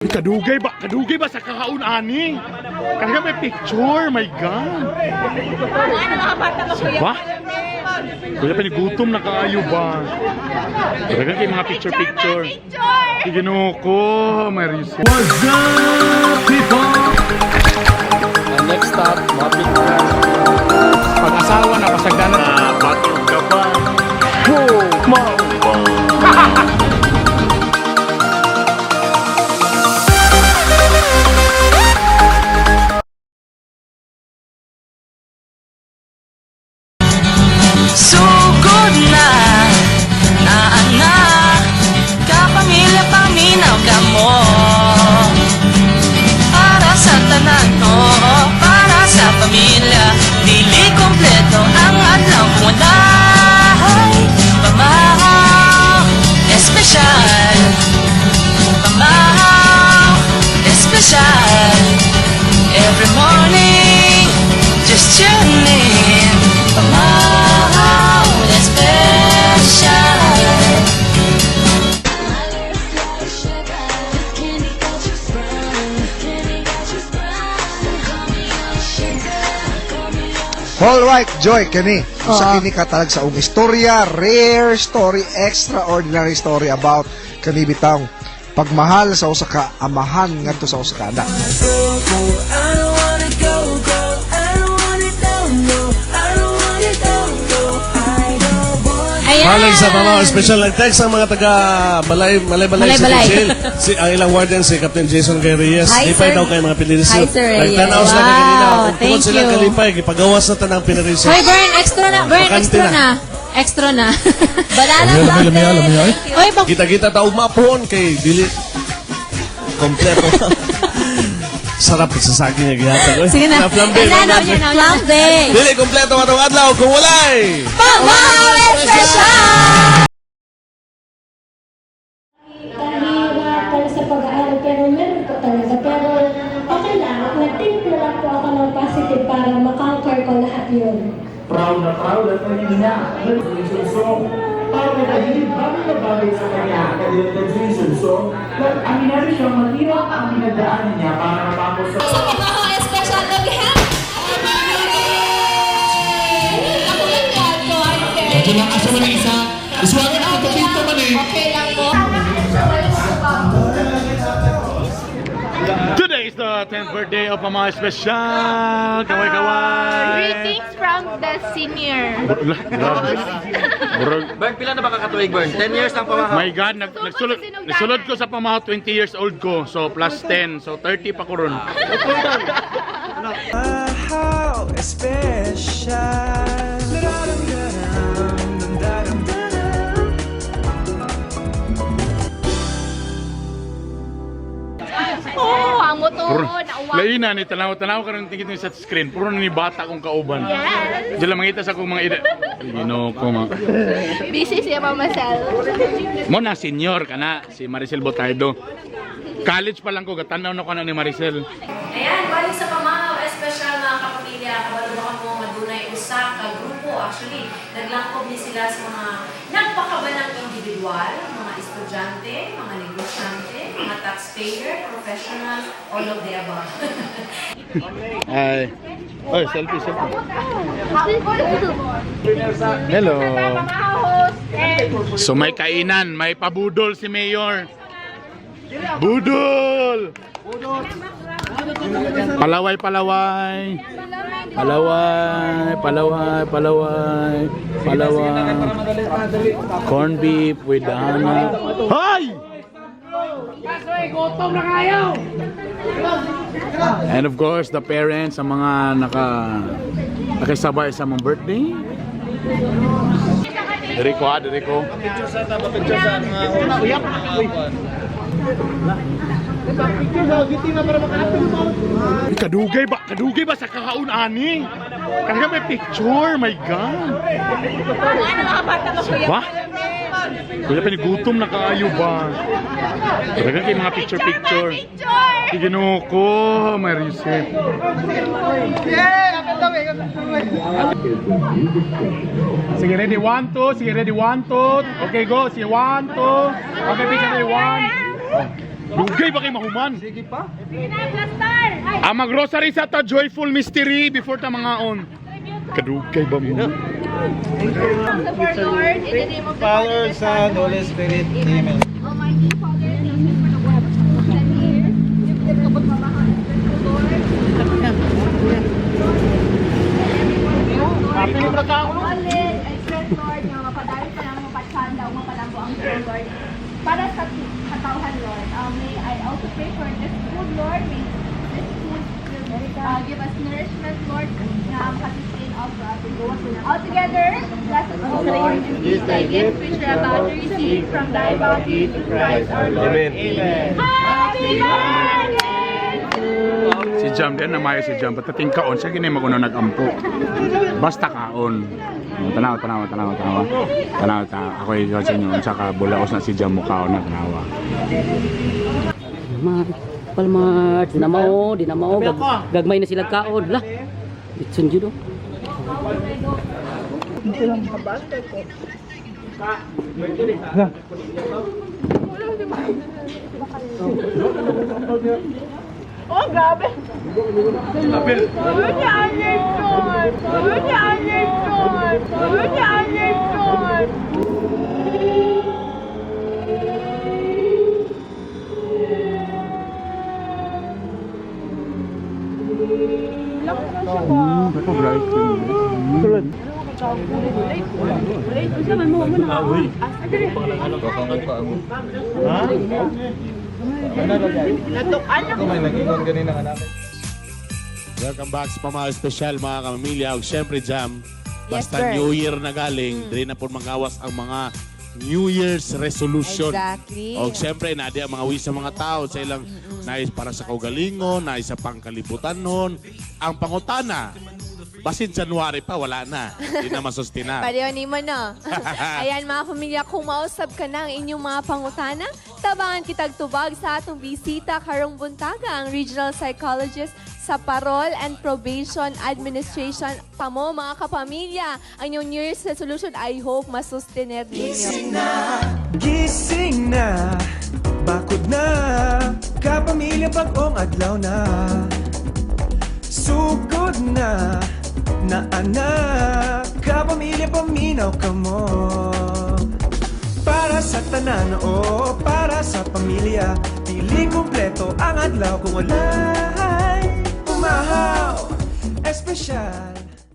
Kadugay ba? Kadugay ba sa kakaon ani? Kaya may picture, my God. Ba? Kuya, pinigutom na kaayo ba? Talagang kay mga picture-picture. Picture! Ginoo ko, may reason. What's up, people? Next stop, Mapit na. Pag-asawa na, pasagdanan. Na, batid ka ba? Oh, mao ba? Sugod na, naa na. Kapamilya, paminaw ka mo. Para sa tanan, oo, para sa pamilya. Dili kompleto ang adlaw kung wala'y pamahaw espesyal. Pamahaw espesyal. Every morning, just tune in. Pamahaw espesyal. All right, Joy, kani. Usa kini katalag sa ug istorya, rare story, extraordinary story about kani bitang pagmahal sa usa ka amahan ngadto sa usa ka anak. Ayan! Malang sa mga special nag-text ang mga taga Balay Malay Balay Balay, sa Balay. Jail. Si ang ilang warden si Captain Jason Guy Reyes. Hi, Lipay sir. daw kay mga pinirisi. Hi, sir Reyes. Nagtanaw sila Wow, kanina. Ug tungod thank sila you. kalipay gipagawas na tanang pinirisi. Hoy, Bern, extra na. Bern, Bakante extra na. na. Extra na. Banana flambe! Hoy, bak Kita-kita ta ugma pohon kay dili kompleto. Sarap sa saging nga gihatag. Oy. Sige na. Flambe, Ano, flambe. ano, ano. Flambe! Dili kompleto atong adlaw kung walay. Pamahaw espesyal! Nahihirapan sa pag-aaral, pero meron po talaga. Pero okay lang, nag-think na lang po ako ng positive para makonquer ko lahat yun. Proud na proud at kanyang ina, Jason Song. Para may nagiging bagay na bagay sa kanya, kaya Jason Song, aminado siyang mahirap ang pinagdaanan niya para matapos sa Pamahaw espesyal nag Okay lang po. Today is the 10th birthday of Mama Special. Kaway kaway. Greetings from the senior. Grabe. Murag. Bern, pila na ba kakatuig, Bern? 10 years ang pamahaw. My God, nagsulod, nagsulod ko sa pamahaw 20 years old ko. So plus 10, so 30 pa ko ron. Oh, ang motor, Puro, nauwa. lain na ni tanaw-tanaw karon tingin ni sa screen. Puro na ni bata kong kauban. Yes. Diyan lang mangita sa akong mga ida. Ginoo ko ma. Busy siya, Mama Sel. Mo na senior ka na si Maricel Botardo. College pa lang ko gatanaw na ko na ni Maricel. Ayan, balik sa pamahaw, espesyal mga kapamilya, kabalo ba mo nga dunay usa ka grupo. Actually, naglangkob ni sila sa mga nagpakabanang individual, mga estudyante, mga negosyante, mga taxpayer, professional, all of the above. Ay. Oy, selfie, selfie. Hello. So may kainan, may pabudol si Mayor. Budol! Palaway, palaway. Palaway, palaway, palaway. Palaway. Corn beef with dana. Hoy! And of course, the parents, ang mga nakisabay sa mga birthday. Diri ko ah, diri ko. Kadugay ba? Kadugay ba sa kakaon ani? Kaya may picture, my God. Ba? Kuya, pinigutom na kaayo ba? Talagang kay mga picture-picture. Picture! Ginoo ko, may receipt. Sige, ready? One, two. Sige, ready? One, two. Okay, go. Sige, one, two. Okay, picture ready? One. Dugay ba kay mahuman? Sige pa. Ang mag-grocery sa ta joyful mystery before ta mangaon. Kadugay ba mo? Lord, in the name of the Father, Son, Holy Spirit. Amen. Almighty Father, thank you for the work of 10 years. Lord, I pray, Lord, nga mapadayon ka lang mapatsanda o mapalambo ang Lord. Para sa katawhan, Lord. May I also pray for this food, Lord. May this food will give us nourishment, Lord, na makasustain all for us. All together, bless us, O Lord, and these thy gifts which we are about to receive from thy bounty through Christ our Lord. Amen. Happy birthday! Si Jam din namaya si Jam patating kaon siya gini maguno nagampo. Basta kaon. Oh, tanawa, tanawa, tanawa, tanawa. Tanawa, ta. Ako ikaw sa inyo unsa ka bulaos na si Jam mo kaon na tanawa. Palmar, dinamao, dinamao, gagmay na sila kaon. Lah, itsun jud oh. Oh, grabe! Welcome back sa Pamahal Special mga kamamilya. Ug syempre Jam, basta Yes, sir. New Year na galing, dili na po magawas ang mga New Year's resolution. Exactly. O syempre, naadi ang mga wish sa mga tao sa ilang nais para sa kaugalingon, nais sa pangkalibutan nun. Ang pangutana, basin January pa, wala na. Hindi na masustinar. Pareho ni mo, no? Ayan, mga pamilya, kung mausab ka na ang inyong mga pangutana, tabangan kitag tubag sa atong bisita karong buntaga, ang regional psychologist sa Parole and Probation Administration. Pamo, mga kapamilya, ang inyong New Year's resolution, I hope masustener ninyo. Gising na, bakod na, kapamilya bag-ong adlaw na. Sugod na, naanak, kapamilya paminaw ka mo. Para sa tanan o para sa pamilya, dili kumpleto ang adlaw kung wala'y umahaw. Espesyal.